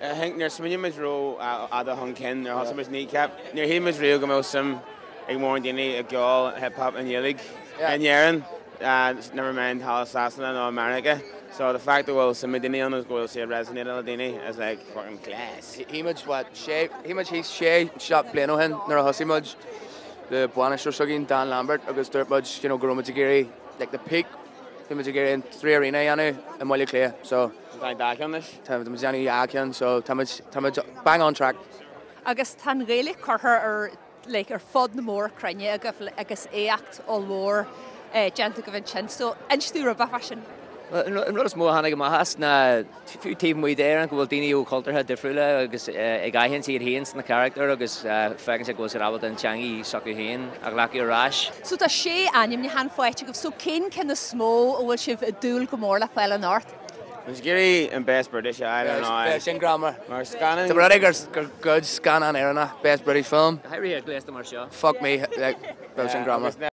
I think níor smaoinigh muid ró-fhada chun cinn nuair a thosaigh muid Kneecap. Níor shíl muid riamh go mbeadh suim ag mórán daoine i gceol hip hop i nGaeilge in Éirinn, never mind thall i Sasana nó i Meiriceá. So the fact go bhfuil suim ag daoine ann agus go bhfuil sé ag resonate le daoine is like fucking class. Shuigh muid, what, sé, shuigh muid thíos sé, seacht bliain ó shin nuair a thosaigh muid le bainisteoir s'againn, Dan Lambert, agus dúirt muid, you know, go raibh muid ag iarraidh, like the peak, bhí muid ag iarraidh an 3 Arena a dhéanamh i mBaile Átha Cliath, so. Tá an dá cheann anois. Tá muid ag déanamh dhá cheann, so tá muid, tá muid bang on track. Agus tá an Ghaeilge curtha ar, like, ar fud na mórchruinne agaibh agus éacht ollmhór déanta agaibh ansin, so inis dúinn rud beag fá sin. Bhuel, an rud is mó a tháinig amach as ná fiú taobh amuigh d'Éirinn go bhfuil daoine ó chultúrtha difriúla agus ag aithint iad féin sna carachtair agus feiceann siad go bhfuil siad ábalta an teangaidh s'acu féin a ghlacadh ar ais. So tá sé ainmniúchán faighte agaibh, so cén ceann is mó a bhfuil sibh ag dúil go mór le fáil anocht? Muid ag iarraidh an Best British a fháil ar ndóigh. Best sin greannmhar. Mar scannán. Tá rud gur gur good scannán Éireannach, Best British Film. Go háirithe gléasta mar seo. Fuck me, like, bheadh sin greannmhar.